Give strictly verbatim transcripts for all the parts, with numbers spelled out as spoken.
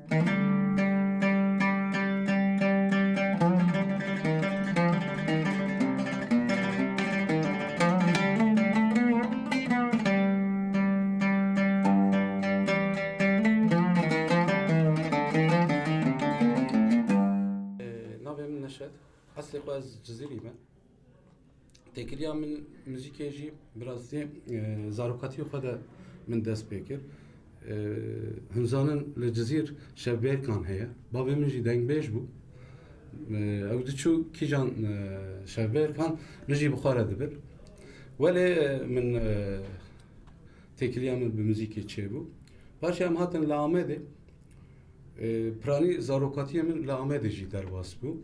Navê min Neşet. Eslê xwe ez Cizîrî me. Têkiliya min muzîkê jî bi rastî, e, zarokatiyê xwe de min dest pê kir. E, hûn zanin li Cizîr şevbêrkan heye. Bavê min jî dengbêj bû. E, ew diçû kîjan, e, şevbêrkan min jî bi xwe re dibir. Welê, e, min, e, têkiliya min bi muzîkê çêbû. Paşê em hatin li Amedê. E, piranî zarokatiyê min li Amedê jî derbas bû.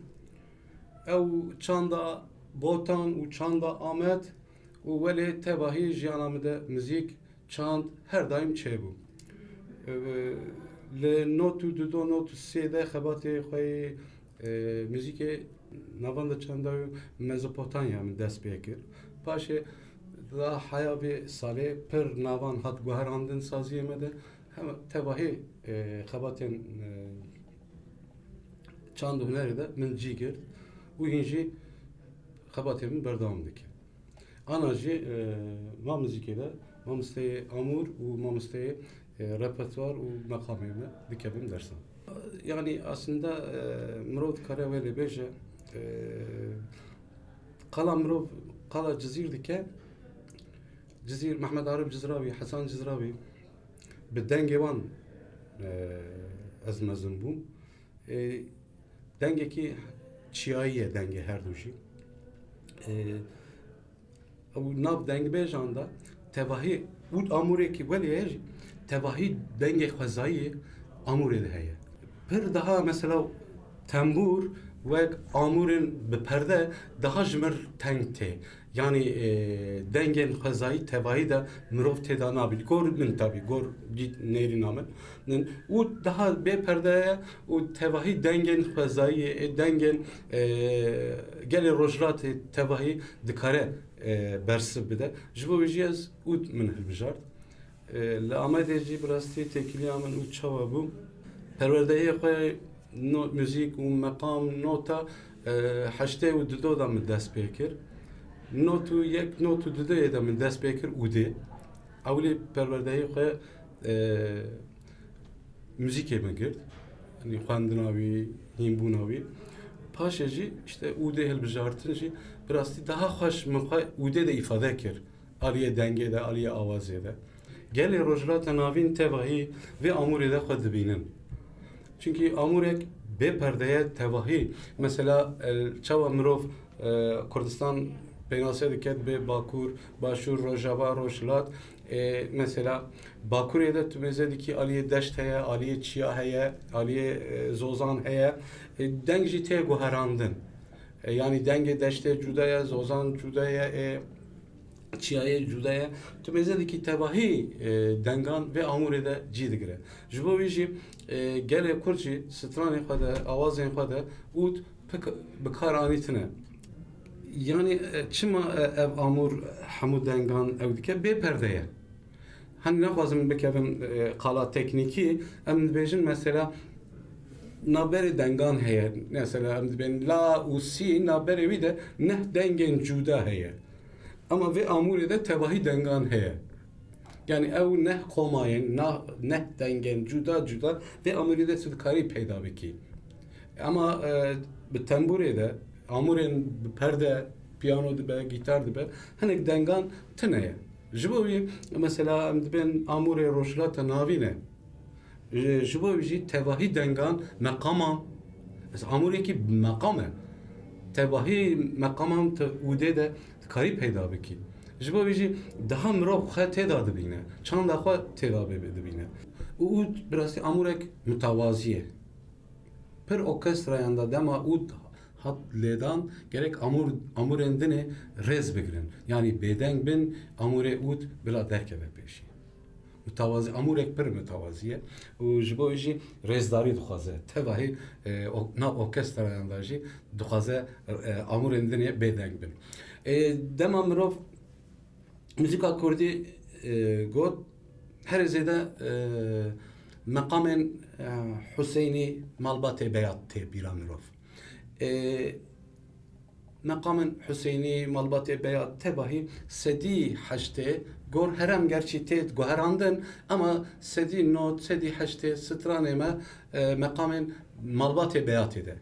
Ew çanda Botan û çanda Amed û welê tevahî jiyana min de muzîk, çand her daîm çêbû. E, li not û du do, not û sê de xebatê xwe yê, e, muzîkê navenda çanda Mezopotamya min dest pê kir. Paşê da heya vê salê pir navan hat guherandin saziyê me de. Hem tevahî, e, xebatên, e, çand û hunerê de min cî girt û hîn jî xebatê min berdewam dike. Ana jî, e, mamuzîkê de mamosteyê amûr û mamosteyê, e, repertuar û meqamê me dikevin dersan. Yanî aslında, e, mirov dikare wê lê bêje, e, qala mirov qala Cizîr dike. Cizîr, Mehmet Arif Cizrawî, Hesan Cizrawî, bi dengê wan, e, ez mezin bûm. E, dengekî çiyayî ye, dengê her du jî. E, ew nav dengbêjan de tevahî û amûrekî welê ye jî, tevahî dengê xwezayî Amûrê de heye. Pir daha mesela tembûr wek amûrên bi perde daha ji mir teng tê. Yanî, e, dengên xwezayî tevahî de mirov tê de nabî. Gor min tabî, gor dît nêrîna min. Nin, û daha bê perde ye û tevahî dengên xwezayî, e, dengên, e, gelê rojhilatê tevahî dikare, e, bersiv bide. Ji bo wê jî ez ûd min hilbijart. E, li Amedê jî bi rastî têkiliya min û çawa bû? Perwerdeyê xwe no-, muzîk û meqam, nota, e, heştê û dudo de min dest pê kir. Not û yek, not û dudoyê de min dest pê kir ûdê. Ewilî perwerdeyê xwe, e, muzîkê min girt. Yanî xwendina wî, hînbûna wî. Paşê jî işte ûdê hilbijartin jî bi rastî daha xweş min xwe ûdê de îfade kir. Aliyê dengê de, aliyê awazê de. Gelê Rojhilata Navîn tevahî vê amûrê de xwe dibînin. Çunkî amûrek bê perde ye tevahî. Mesela, e, çawa mirov, e, Kurdistan pênase dike, dibê Bakur, Başûr, Rojava, Rojhilat. E, mesela Bakurê de tu mêze dikî aliyê deşt heye, aliyê çiya heye, aliyê, e, zozan heye. E, deng jî tê guherandin. E, yanî dengê deştê cuda ye, zozan cuda ye, e, çiyayê cuda ye. Tu mêze dikî tevahî, e, dengan vê amûrê de cî digire. Ji bo wî jî, e, gelê Kurd jî stranê xwe de, awazên xwe de ûd pik-, bi kar anîtine. Yanî, e, çima, e, ev amûr hemû dengan ew dike? Bê perde ye. Hani naxwazim bikevim, e, qala teknîkî, em dibêjin mesela navberê dengan heye. Mesela em dibên la û sî, navberê wî de neh dengên cuda heye. Ama vê amûrê de tevahî dengan heye. Yani ew neh komayên, na-, neh dengên cuda cuda vê amûrê de tu dikarî peyda bikî. Ama, e, bi tembûrê de, amûrên bi perde, piyano dibe, gîtar dibe, hinek dengan tune ye. Ji bo wî, mesela, em dibên amûrê Rojhilata Navîn e. Ji, ji bo wî jî tevahî dengan meqaman, ez amûrekî meqam e. Tevahî meqaman tu ûdê de dikarî peyda bikî. Ji bo wî jî daha mirov xwe tê de dibîne, çanda xwe tê de bê-, dibîne. Û ûd bi rastî amûrek mitewazî ye. Pir orkestrayan de dema ûd hat lêdan, gerek amûr, amûrên dinê rêz bigirin. Yanî bêdeng bin, amûrê ûd bila derkeve pêşî. Mitewazî, amûrek pir mitewazî ye û ji bo wî jî rêzdarî dixwaze. Tevahî, e, o-, nav orkestrayan de jî dixwaze, e, amûrên dinê bêdeng bin. E, dema mirov muzîka kurdî, e, got, herê zêde, e, Meqamên, e, Huseynî, Malbatê Beyat tê bîra mirov. E, meqamên Huseynî, Malbatê Beyat tevahî sedî heştê gor herem gerçî tê guherandin, ama sedî nod, sedî heştê stranê me, e, meqamên Malbatê Beyatê de.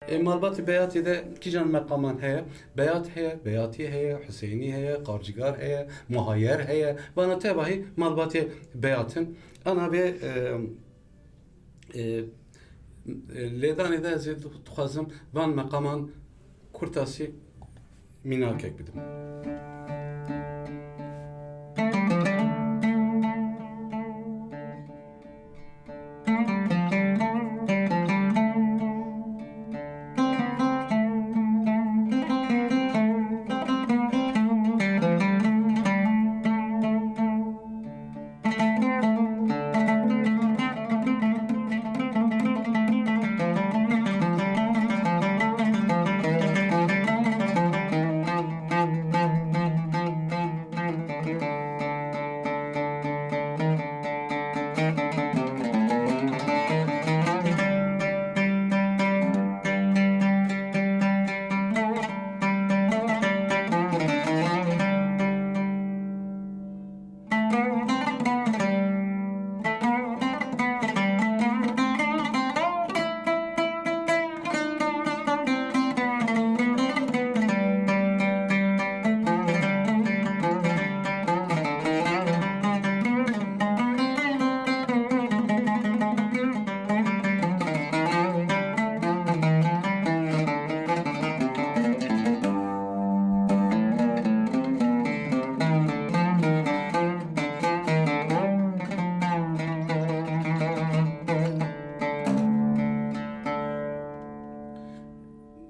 Ê, Malbatê Beyatê de kîjan meqaman heye? Beyat heye, Beyatî heye, Huseynî heye, Qarcigar heye, Muhayer heye. Vana tevahî Malbatê Beyat in. Ana vê, e, e, e, lêdanê de ez ê dixwazim van meqaman kurtasî mînakek bidim.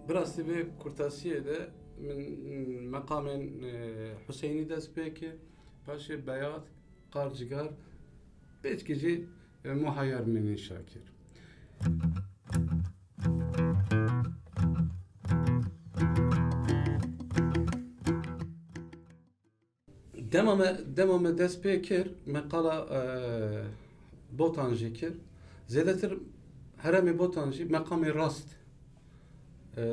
Bi rastî vê kurtasiyê de min meqamên, e, Huseynî dest pê kir, paşê Beyat, Qarcigar, pêçkî jî, e, Muhayer min nîşa kir. Dema me, dema me dest pê kir, me qala, e, Botan jî kir. Zêdetir heremê Botan jî meqamê rast, e,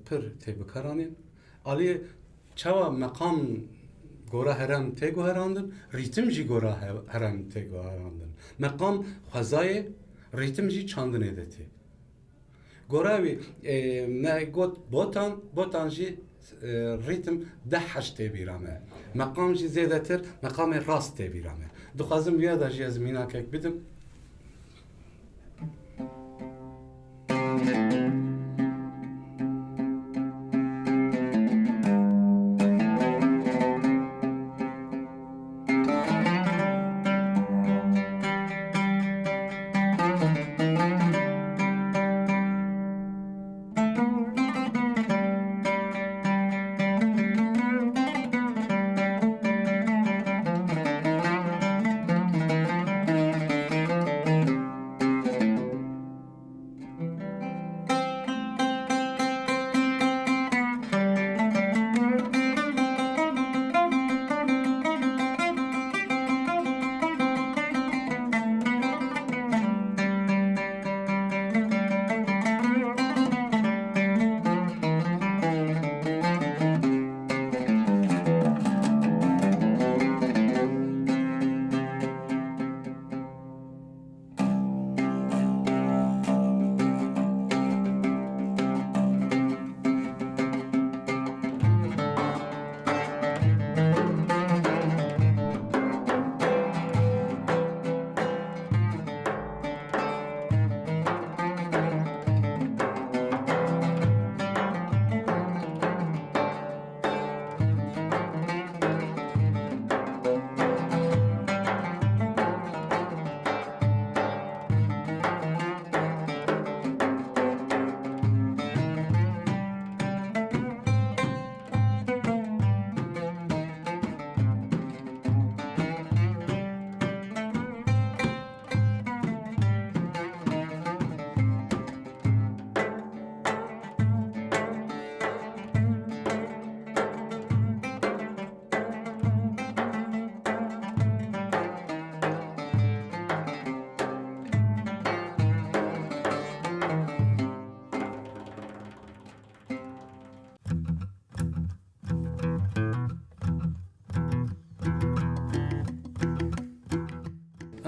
pir tê bikaranîn. Aliyê çawa meqam gora herem tê guherandin, rîtim jî gora he-, herem tê guherandin. Meqam xwezayê, rîtim jî çandinê de tê. Gora wî, e, me got Botan, Botan jî, e, rîtim deh heşt tê bîra me. Meqam jî zêdetir meqamê rast tê bîra me. Dixwazim wiya de jî ez mînakek bidim.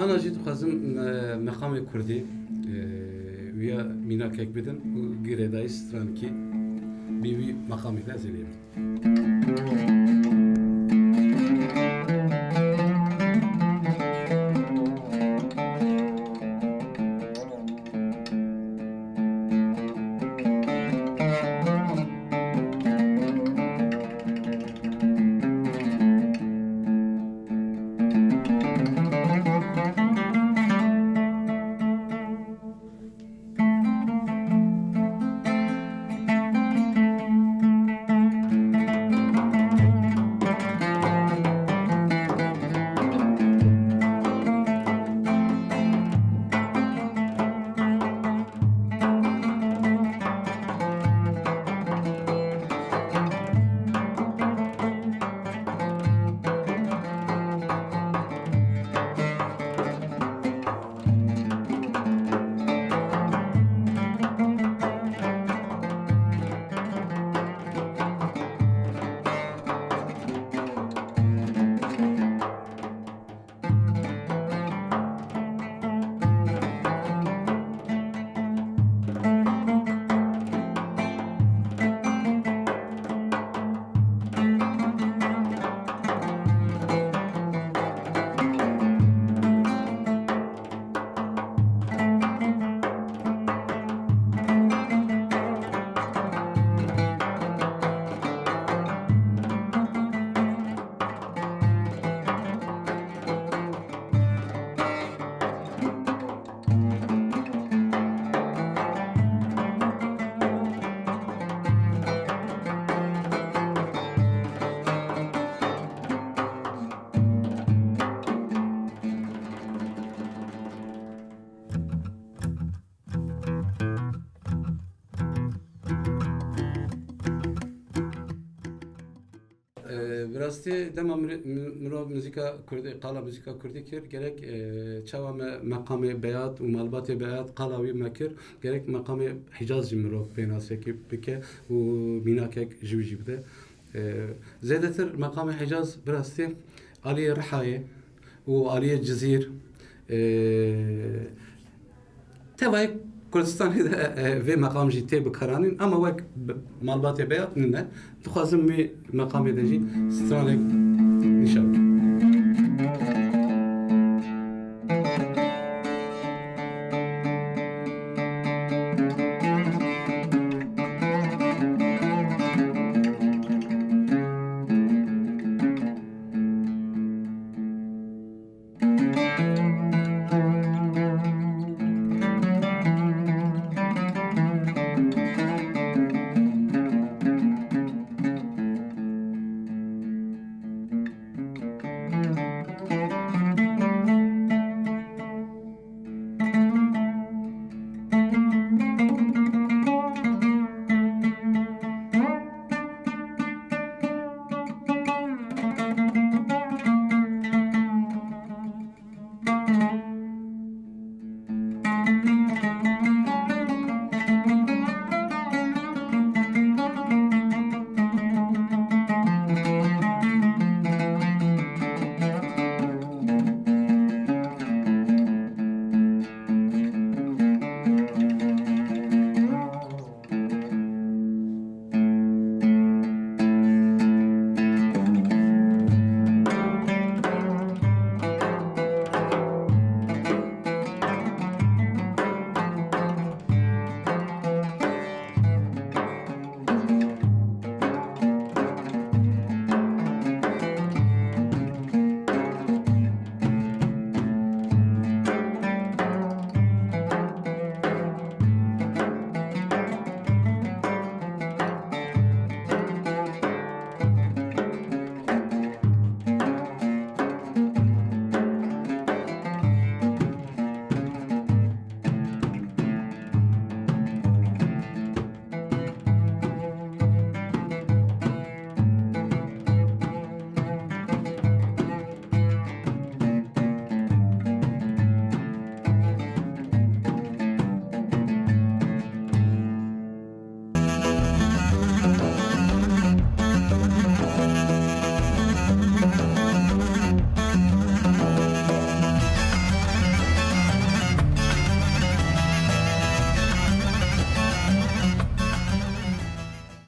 Ana jî dixwazim me-, meqamê kurdî, e, wîya mînakek bidin û girêdayî strankî bi wî meqamî de ez ê lê bim. E, bi rastî dema mir-, mi-, mirov muzîka kurdî, qala muzîka kurdî kir, gerek, e, çawa me meqamê Beyat û malbatê Beyat qala wî me kir, gerek meqamê Hicaz jî mirov pênasekî bike û mînakek ji wî jî bide. E, zêdetir meqamê Hicaz bi rastî aliyê Rihayê û aliyê Cizîr, e, tevayê Kurdistanê de, e, vê meqam jî tê bikaranîn, ama wek b-, malbatê Beyat nîne. Dixwazim wî meqamê de jî stranek nîşan bidim.